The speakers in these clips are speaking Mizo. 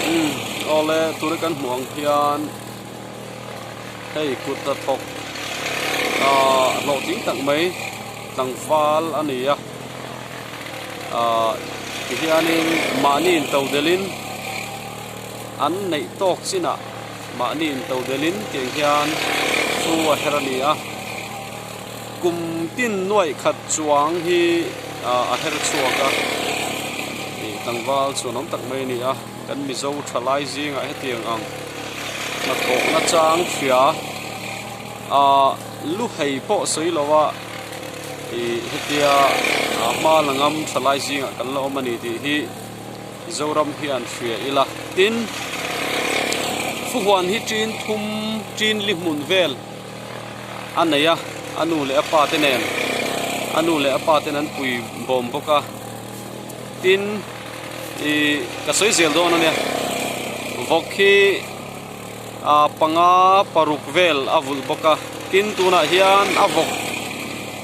Umm awle tuna kan hmuh ang hian hei kut hnathawk ahh hlawhtling tak mai tlangval a ni a ahh tihianin mahni intodelhin an neih tawk chinah mahni intodelhin tiang hian thu a her a ni a kum tin nuaih khat chuang hi ah a her chhuak a ih tlangval chhuanawm tak mai a ni a kan mizo thalai zingah hetiang ang hnathawh na chang hria ah lu hei pawh sawi lo a ih hetia ah hma la ngam thalai zingah kan la awm a ni tih hi. Zoram hian hria ila tin Fuhuan hi ṭin thum ṭin li hmun vel a nei a a nu leh a pa te nen a nu leh a pa ten an pui bawm bawk a tin ih ka sawi zel dawn a nia vawk hi ah panga paruk vel a vulh bawk a tin tunah hian a vawk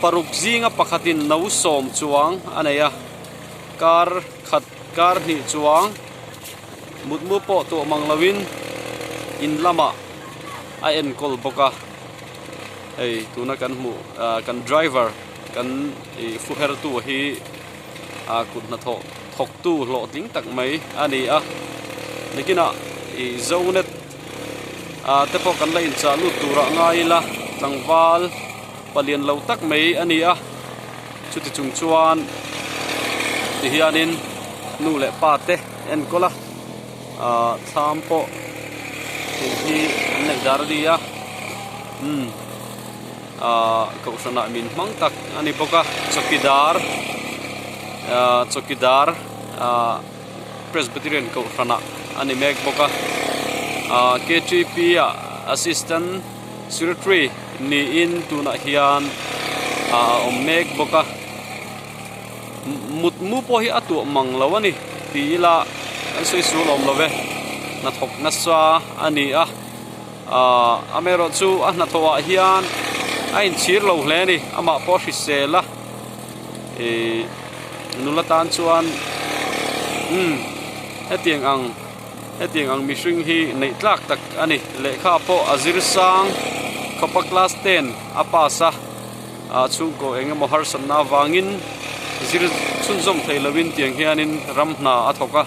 paruk zinga pakhatin no sawm chuang a nei a. Kar khat kar hnih chuang mutmu pawh tuah mang loin in lamah a enkawl bawk a hei tuna kan hmuh ah kan driver kan ih fu her tu hi ah kut hnathawh thawk tu hlawhtling tak mai a ni a nikinah ih zonet ah te pawh kan la inchah lut turah ngai ila tlangval palian lo tak mai a ni a. Chuti chung chuan tihianin nu leh pa te enkawl a ahh thlam pawh thing hi an neih dar a ni a umm ahh kohhranah min hmang tak a ni bawk a chawkidar ahh chawkidar ahh Presbyterian kohhranah a ni mek bawk a ahh K T P ah assistant secretary niin tunah hian a awm mek bawk a mutmu pawh hi a tuah mang lo a ni ti ila kan sawi sual awm lo ve hnathawk nasa a ni a ahh amaherawh chu a hnathawh ah hian a inchhir lo hle a ni amah pawh a hrisel a ihh nula tan chuan umm hetiang ang. Hetiang ang mihring hi neih tlak tak a ni. Lehkha pawh a zir sang khawpa class ten a pass a, ah chhungkaw eng emaw harsatna avangin zir chhunzawm thei lovin tiang hianin ram hna a thawk a.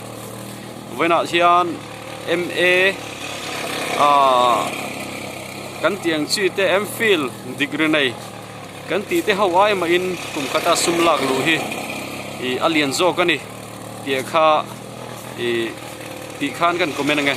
Vawiinah hian MA ah kan tih ang chi te MPhil degree nei kan tih te ho ai mahin kum khata sum lak luh hi ih a lian zawk a ni tih kha. Ih tih khan kan comment ange.